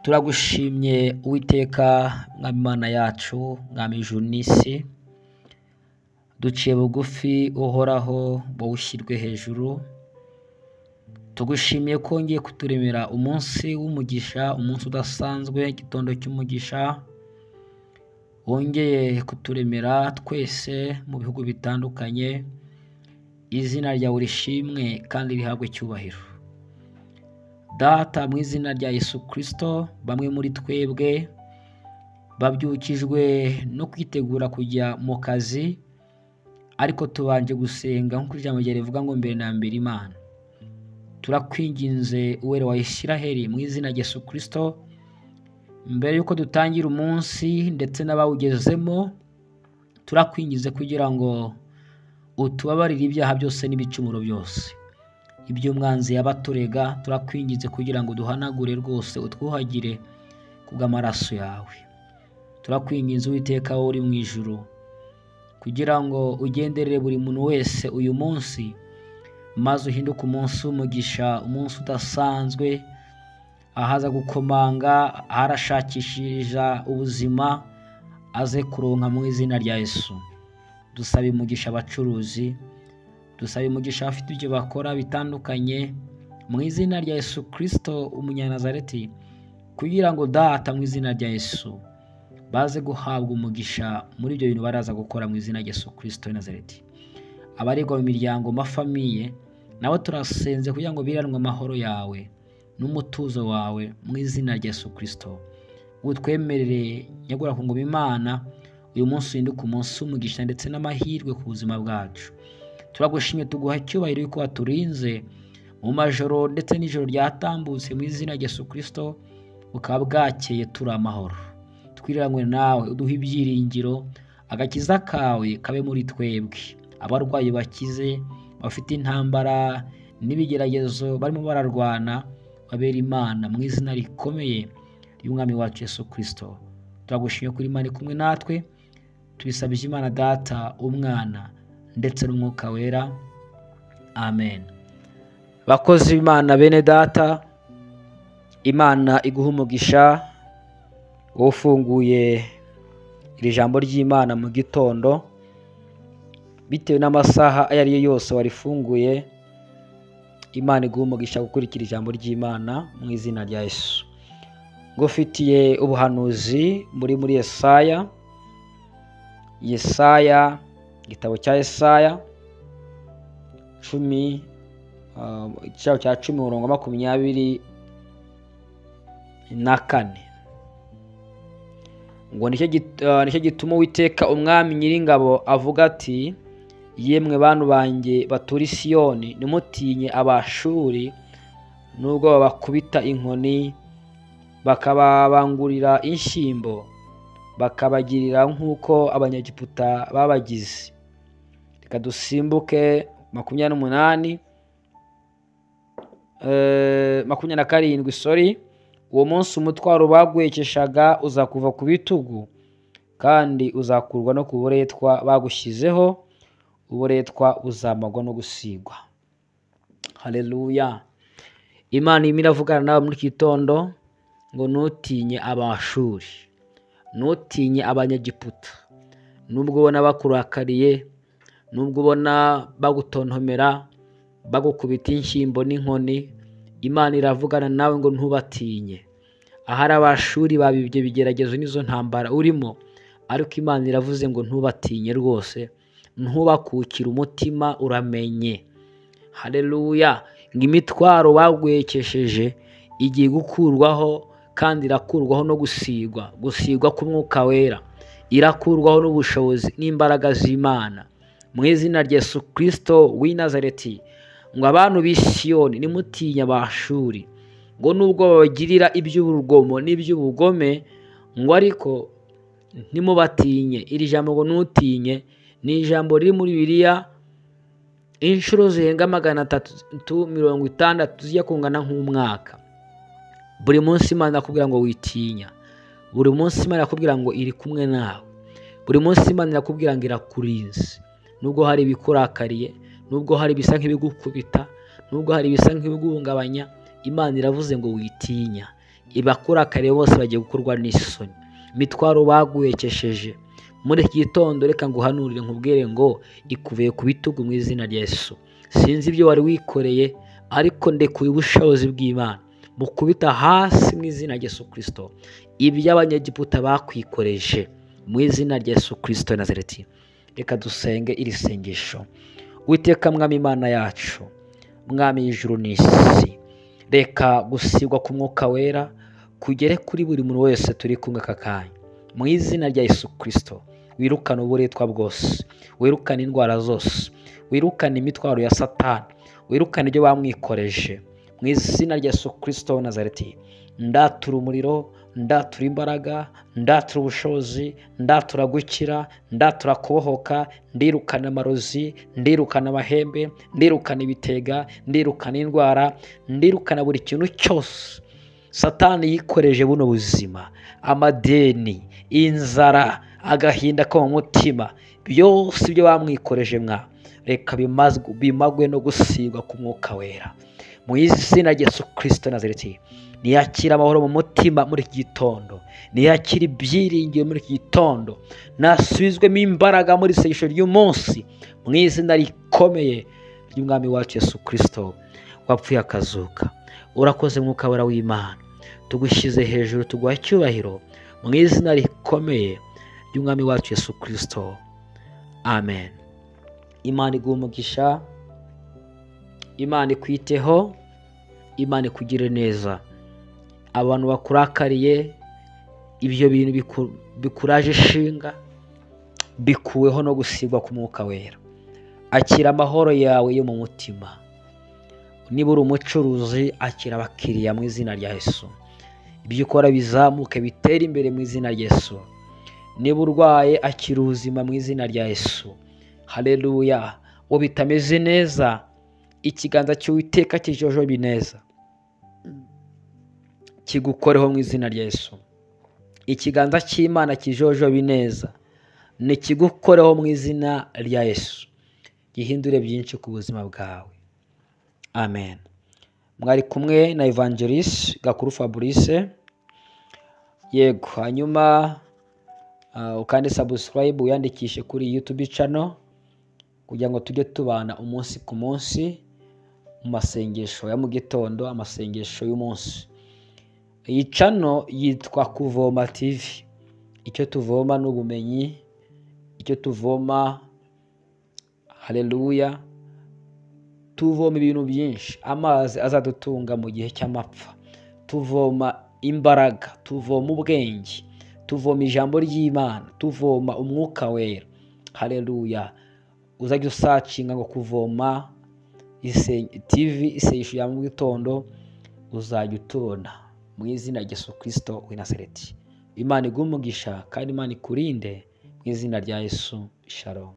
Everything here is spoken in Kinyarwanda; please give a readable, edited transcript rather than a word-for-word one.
Turagushimye Uwiteka, Mwami Imana yacu, Mwami ijuru n'isi. Duciye bugufi Uhoraho, wowe ushyirwe hejuru. Tugushimiye ko wongeye kuturemera umunsi w'umugisha, umunsi udasanzwe, igitondo cy'umugisha. Wongeye kuturemera twese mu bihugu bitandukanye. Izina ryawe rishimwe kandi rihabwe icyubahiro. Data, mu izina rya Yesu Kristo, bamwe muri twebwe babyukijwe no kwitegura kujya mu kazi, ariko tubanje gusenga nk'uko ijambo ryawe rivuga ngo mbere na mbere Imana. Turakwinginze Uwera wa Isiraheli, mu izina rya Yesu Kristo, mbere y'uko dutangira umunsi ndetse n'abawugezemo, turakwinginze kugira ngo utubabarire ibyaha byose n'ibicumuro byose. Ibyo umwanzi yabaturega, turakwinginze kugira ngo duhanagure rwose, utwuhagire kubw'amaraso yawe. Turakwinginze Uwiteka, wowe uri mu ijuru, kugira ngo ugenderere buri muntu wese uyu munsi, maze uhinduke umunsi w'umugisha, umunsi udasanzwe. Ahaza gukomanga, aharashakishiriza ubuzima, aze kuronka mu izina rya Yesu. Dusaba umugisha abacuruzi, dusaba umugisha abafite ibyo bakora bitandukanye, mu izina rya Yesu Kristo umunyanazareti, kugira ngo Data, mu izina rya Yesu, baze guhabwa umugisha muri ibyo bintu baraza gukora, mu izina rya Yesu Kristo Nazareti. Abaregwa mu miryango, mafamiye, nabo turasenze kugira ngo biranwe amahoro yawe n'umutuzo wawe, mu izina rya Yesu Kristo. Utwemerere nyagura ku ngoma Imana, uyu munsi uhinduke umunsi w'umugisha ndetse n'amahirwe ku buzima bwacu. Turagushimye, tuguha icyubahiro yuko waturinze mu majoro ndetse n'ijoro ryatambutse, mu izina rya Yesu Kristo, bukaba bwakeye turi amahoro. Twiriranywe nawe, uduha ibyiringiro, agakiza kawe kabe muri twebwe. Abarwayi bakize, bafite intambara n'ibigeragezo barimo bararwana, babera Imana, mu izina rikomeye ry'Umwami wacu Yesu Kristo. Turagushimye kuri Imana kumwe natwe. Tubisabye Imana Data, Umwana ndetse n'Umwuka Wera, amen. Bakozi b'Imana, bene Data, Imana iguha umugisha wowe ufunguye iri jambo ry'Imana mu gitondo, bitewe n'amasaha ayo ari yo yose warifunguye. Imana iguha umugisha gukurikira ijambo ry'Imana mu izina rya Yesu. Ngufitiye ubuhanuzi muri Yesaya. Yesaya, igitabo cya Yesaya 10, igice cya 10, umurongo 24, ngo nicyo gituma Uwiteka Umwami Nyiringabo avuga ati: "Yemwe bantu banjye batura i Siyoni, ntimutinye Abashuri, nubwo babakubita inkoni, bakababangurira inshyimbo, bakabagirira nk'uko Abanyegiputa babagize." Reka dusimbuke 28, 27, sorry. "Uwo munsi umutwaro baguhekeshaga uzakuva ku bitugu, kandi uzakurwa no ku buretwa bagushyizeho, uburetwa buzamagwa no gusigwa." Haleluya! Imana irimo iravugana nawe muri iki gitondo ngo ntutinye Abashuri, ntutinye Abanyegiputa. Nubwo ubona bakurakariye, nubwo ubona bagutontomera, bagukubita inshyimbo n'inkoni, Imana iravugana nawe ngo ntubatinye. Ahari Abashuri babibye bigeragezo n'izo ntambara urimo, ariko Imana iravuze ngo ntubatinye rwose, ntubakukire umutima, uramenye. Haleluya! Ngo imitwaro baguhekesheje igiye gukurwaho, kandi irakurwaho no gusigwa, gusigwa k'Umwuka Wera, irakurwaho n'ubushobozi n'imbaraga z'Imana, mu izina rya Yesu Kristo w'i Nazareti. Ngo abantu b'i Siyoni, ntimutinye Abashuri, ngo nubwo babagirira iby'urugomo n'iby'ubugome, ngo ariko ntimubatinye. Iri jambo ngo ntutinye ni ijambo riri muri Bibiliya inshuro zirenga 360, zijya kungana nk'umwaka. Buri munsi Imana irakubwira ngo witinya. Buri munsi Imana irakubwira ngo iri kumwe nawe. Buri munsi Imana irakubwira ngo irakurinze. Nubwo hari ibikurakariye, nubwo hari ibisa nk'ibigukubita, nubwo hari ibisa nk'ibiguhungabanya, Imana iravuze ngo witinya. Ibakurakariye bose bagiye gukorwa n'isoni. Imitwaro baguhekesheje muri iki gitondo, reka nguhanurire nkubwire ngo ikuvuye ku bitugu mu izina rya Yesu. Sinzi ibyo wari wikoreye, ariko ndekuye ubushobozi bw'Imana mukubita hasi mu izina rya Yesu Kristo iby'Abanyegiputa bakwikoreje mu izina rya Yesu Kristo Nazareti. Reka dusenge iri sengesho. Uwiteka Mwami Imana yacu, Mwami y'ijuru n'isi, reka gusigwa ku Mwuka Wera kugere kuri buri muntu wese turi kumwe aka kanya mu izina rya Yesu Kristo. Wirukane uburetwa bwose, wirukane indwara zose, wirukane imitwaro ya Satani, wirukane ibyo bamwikoreje mu izina rya Yesu Kristo wa Nazareti. Ndatura umuriro, ndatura imbaraga, ndatura ubushobozi, ndatura gukira, ndatura kubohoka, ndirukana amarozi, ndirukana amahembe, ndirukana ibitega, ndirukana indwara, ndirukana buri kintu cyose Satani yikoreje buno buzima, amadeni, inzara, agahinda ko mu mutima, byose ibyo bamwikoreje mwa reka bimagwe no gusigwa ku Mwuka Wera mu izina rya Yesu Kristo Nazareti. Niyakira amahoro mu mutima muri iki gitondo, niyakira ibyiringiro muri iki gitondo, nasubizwemo imbaraga muri isengesho ry'umunsi mu izina rikomeye ry'Umwami wacu Yesu Kristo wapfuye akazuka. Urakoze Mwuka Wera w'Imana, tugushyize hejuru, tuguha icyubahiro mu izina rikomeye ry'Umwami wacu Yesu Kristo, amen. Imana iguhe umugisha, Imana ikwiteho, Imana ikugire neza. Abantu bakurakariye, ibyo bintu bikuraje ishinga bikuweho no gusigwa ku Mwuka Wera. Akira amahoro yawe yo mu mutima. Niba uri umucuruzi, akira abakiriya mu izina rya Yesu. Ibyo ukora bizamuke bitere imbere mu izina rya Yesu. Niba urwaye, akira ubuzima mu izina rya Yesu. Haleluya. Uwo bitameze neza, ikiganza cy'Uwiteka kijojoba ineza kigukoreho mu izina rya Yesu. Ikiganza cy'Imana kijojoba ineza nikigukoreho mu izina rya Yesu, gihindure byinshi ku buzima bwawe. Amen. Mwari kumwe na Evangelist Gakuru Fabrice. Yego, hanyuma ukande subscribe, uyandikishe kuri YouTube channel kugira ngo tujye tubana umunsi ku munsi mu masengesho ya mu gitondo, amasengesho y'umunsi. Iyi channel yitwa Kuvoma TV. Icyo tuvoma ni ubumenyi, icyo tuvoma, haleluya, tuvoma ibintu byinshi, amazi azadutunga mu gihe cy'amapfa, tuvoma imbaraga, tuvoma ubwenge, tuvoma ijambo ry'Imana, tuvoma Umwuka Wera. Haleluya. Uzajya usacinga ngo Kuvoma TV isengesho ya mu gitondo, uzajya utubona mu izina rya Yesu Kristo w'i Nazareti. Imana iguhe umugisha kandi Imana ikurinde mu izina rya Yesu. Shalom.